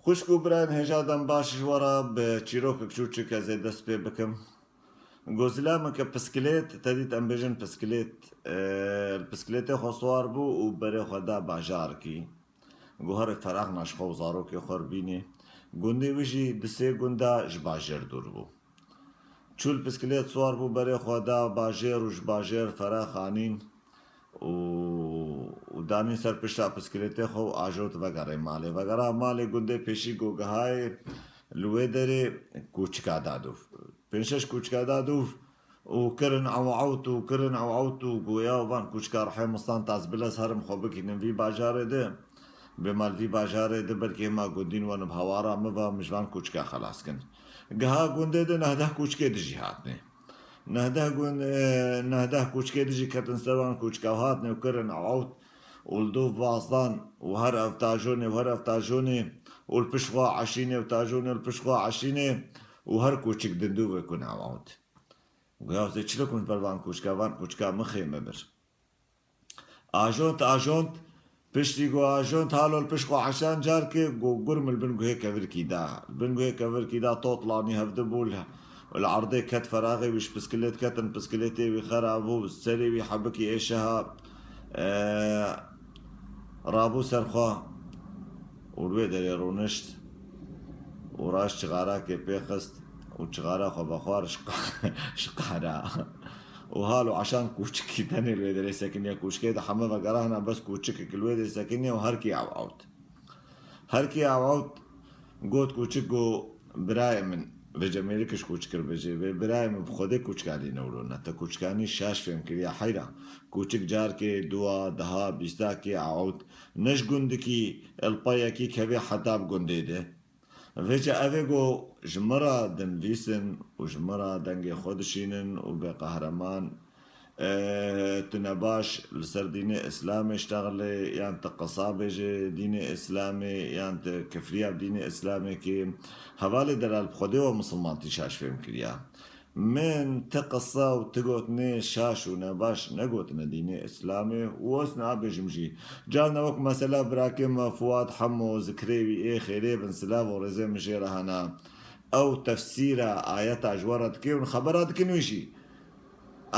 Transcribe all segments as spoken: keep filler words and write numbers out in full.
Xwişk û birayên hêja dem baş ji we re bi çîrokek çûçik ez ê dest pê bikim. Go zilameke piskilêt, te dît em bêjin piskilêt, e, li piskilêtê xwe siwar bû û berê xwe da bajarekî. Go herê feraxna ji xwe û zarokê xwe re bînî. Gundê wî jî di sê gunda ji bajêr dûr bû. Çû li piskilêt siwar bû, berê xwe da bajêr û ji bajêr ferax anîn û, û danîn ser pişta piskilêtê xwe û ajot vegerê malê. Vegera malê, gundê pêşî go gihayê li wê derê kûçika da dûv. Pênc şeş kûçika da dûv û kirin ewewt û kirin ewewt û goya van kûçika rihê mistan tazbile ez herim xwe bikînim vî bajarê de. Bê mal vî bajarê de belkî hema gundîn wan bi hawara min ve, min ji van kûçika xelas kin. Giha gundê de nehdeh kûçikê dijî hatine. Nehdeh gun-, e, nehdeh kûçikê dijî ketin ser wan kûçika û hatine û kirin ewt û li dûv vazdan û her ev tajonê û her ev tajonê û li pişt xwe eşînê û tajonê û li pişt xwe eşînê û her kûçik dindû ve kun ewt. Goya, "Zê çilo kun ber van kûçika, van kûçika min xê me bir." Ajont, ajont, piştî ku ajont halo li pişt xwe eşan carke, ku gurm li bin guhê kevirkî da. Li bin guhê kevirkî da, totlanî hevdi bû, li, li erdê ket feraxê wî, ji piskilêt ketin, piskilêtê wî xera bû, serê wî hebikî êşeha, e, rabû ser xwe û li wê derê rûnişt û raş çixarakê pê xist û çixara xwe vexwar ji qa-, ji qara. Û hal û eşan kûçikî tenê li wê derê sekiniye. Kûçikê de heme vegerahna, bes kûçikek li wê derê sekiniye û herkî ew ewt. Herkî ew ewt, got kûçik, got, "Birayê min, vêce mêrik ji kûçik re bêjê, vê birayê min bi Xwedê kûçikanî newlona. Te kûçikanî şaş fêm kiriye heyra. Kûçik carkê, dua, daha, bîstakê ewt. Ne ji gundikî, elpayekî kevê heta bi gundê de." Vêce ev ê go ji min re dinivîsin û ji min re dengê xwe dişînin û bê qehreman, e, tu nebaş li ser dînê Îslamê ştexilê, yan tu qisa bêje dînê Îslamê, yan tu kifriya bi dînê Îslamê kê. Hevalê delal bi Xwedê we misilmantî şaş fêm kiriya. Min ti qisa û ti gotinê şaş û nebaş negotine dînê Îslamê û ez nabêjim jî. Carna wek mesela birakê me Fuad Hemo, zikrê wî ê xêrê bin, silav û rêzê min jê re hene. Ew tefsîra ayeta ji we re dike û xebera dikin wî jî.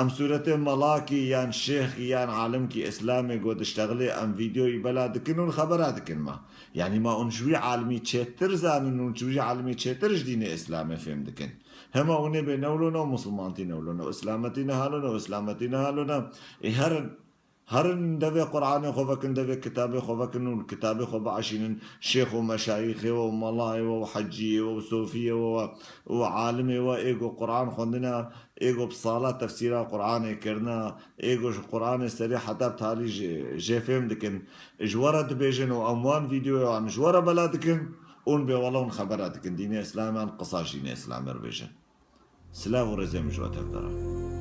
Em sûretê melakî yan şêxkî yan alimkî Îslamê got diştexilê, em vîdeoyî bela dikin û xebera dikin me. Yanî ma hûn ji wî alimî çêtir zanin û ji wî alimî çêtir ji dînê Îslamê fêm dikin. Hema hûn ê bê newlona û misilmantî newlona û îslametî nehalona û îslametî nehalona. Ê herin, herin devê Qur'anê xwe vekin, devê kitabê xwe vekin û kitabê xwe biaşînin şêx û meşayîxê we û melayê we û heciyê we û sofiyê we û alimê we ê ku Qur'an xwendina, ê ku bi sala tefsîra Qur'anê kirina, ê ku ji Qur'anê serê heta bi talî jê, jê fêm dikin. Ji we re dibêjin û em wan vîdeoyan ji we re bela dikin. Hûn bê wela hûn xebera dikin. Dînê Îslamê an qisa ji dînê Îslamê re bêjin. Silav û rêzê min ji we tev dere.